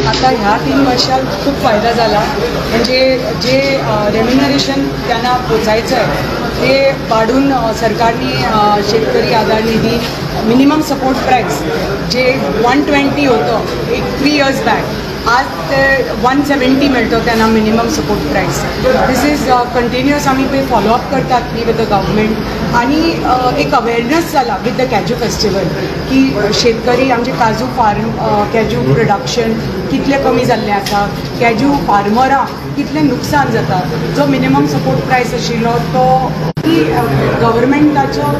आता ह्या 3 वर्षात खूप फायदा झाला. म्हणजे जे रेम्युनरेशन त्यांना पोचायचं आहे ते वाढून सरकारने शेतकरी आधार निधी मिनिमम सपोर्ट प्राईस जे 120 होतं एक 3 इयर्स बॅक, आज ते 170 मिळतो त्यांना minimum support price. This is continuous आम्ही पे फॉलोअप करतात न्ही विथ the government. आणि एक अवेअरनेस जाला विथ the कॅज्यू फेस्टिवल की शेतकरी आमचे काजू फार्म कॅज्यू प्रोडक्शन कितलें कमी जाल्लें आसा, कॅज्यू फार्मराक कितलें नुकसान जाता. जो मिनिमम सपोर्ट प्रायस आशिल्लो तो की गव्हर्मेंटाचो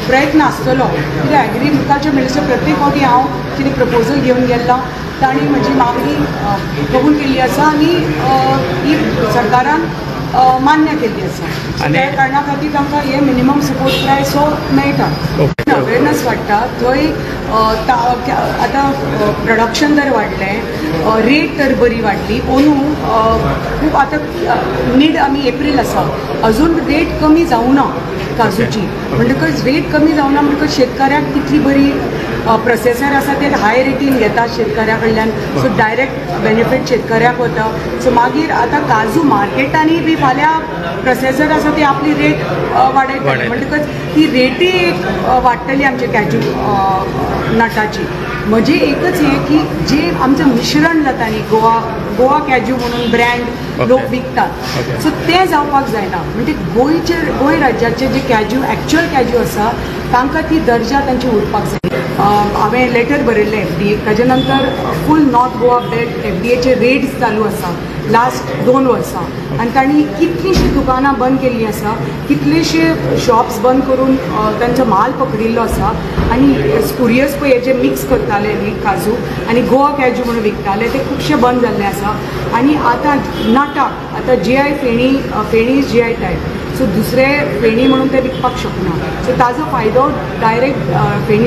प्रयत्न आसतलो कित्याक एग्रीकल्चर मिनिस्टर प्रत्येक फावटी हांव कितें प्रपोजल घेवन गेल्लो तांणी म्हजी मागणी कबूल केल्ली आसा आनी ही सरकारान मान्य केल्ली आसा. त्या कारणा खातीर तांकां हे मिनिमम सपोर्ट प्रायस हो मेळटा. अवेरनेस वाडटा थंय आतां प्रोडक्शन तर वाडलें, रेट तर बरी वाडली. अंदू खूब आतां मीड आमी एप्रील आसा, अजून रेट कमी जावना काजूची. म्हणटकच रेट कमी जावना म्हणटकच शेतकऱ्याक कितली बरी प्रोसेसर आसा ते हाय रेटीन घेता शेतकऱ्या कडल्यान, सो डायरेक्ट बेनिफीट शेतकऱ्याक वता. सो मागीर आतां काजू मार्केटांनी बी फाल्यां प्रोसेसर आसा ते आपली रेट वाडयतले, म्हणटकच ती रेटी एक वाडटली आमच्या कॅज्यू नटाची. म्हजी एकच हें की जे आमचें मिश्रण जाता न्ही, गोवा गोवा कॅज्यू म्हणून ब्रँड लोक विकतात, सो तें जावपाक जायना. म्हणजे गोंयचे गोंय राज्याचे जे कॅज्यू एक्च्युअल कॅज्यू आसा तांकां ती दर्जा तांची उरपाक जाय. हांवें लेटर बरयल्लें एफडीए, ताजे नंतर फूल नॉर्थ गोवा बेल्ट एफडीएचे रेड्स चालू आसा लास्ट 2 वर्सां आनी तांणी कितलींशीं दुकानां बंद केल्लीं आसा, कितलेशे शॉप्स बंद करून तांचो माल पकडिल्लो आसा. आनी स्पुरियस पळय जे मिक्स करताले न्ही काजू आनी गोवा कॅज्यू म्हणून विकताले ते खुबशे बंद जाल्ले आसा. आनी आतां नटाक आतां GI feni, feni is GI tag, so दुसरे फेणी म्हणून ते विकपाक शकना. सो ताजो फायदो डायरेक्ट फेणी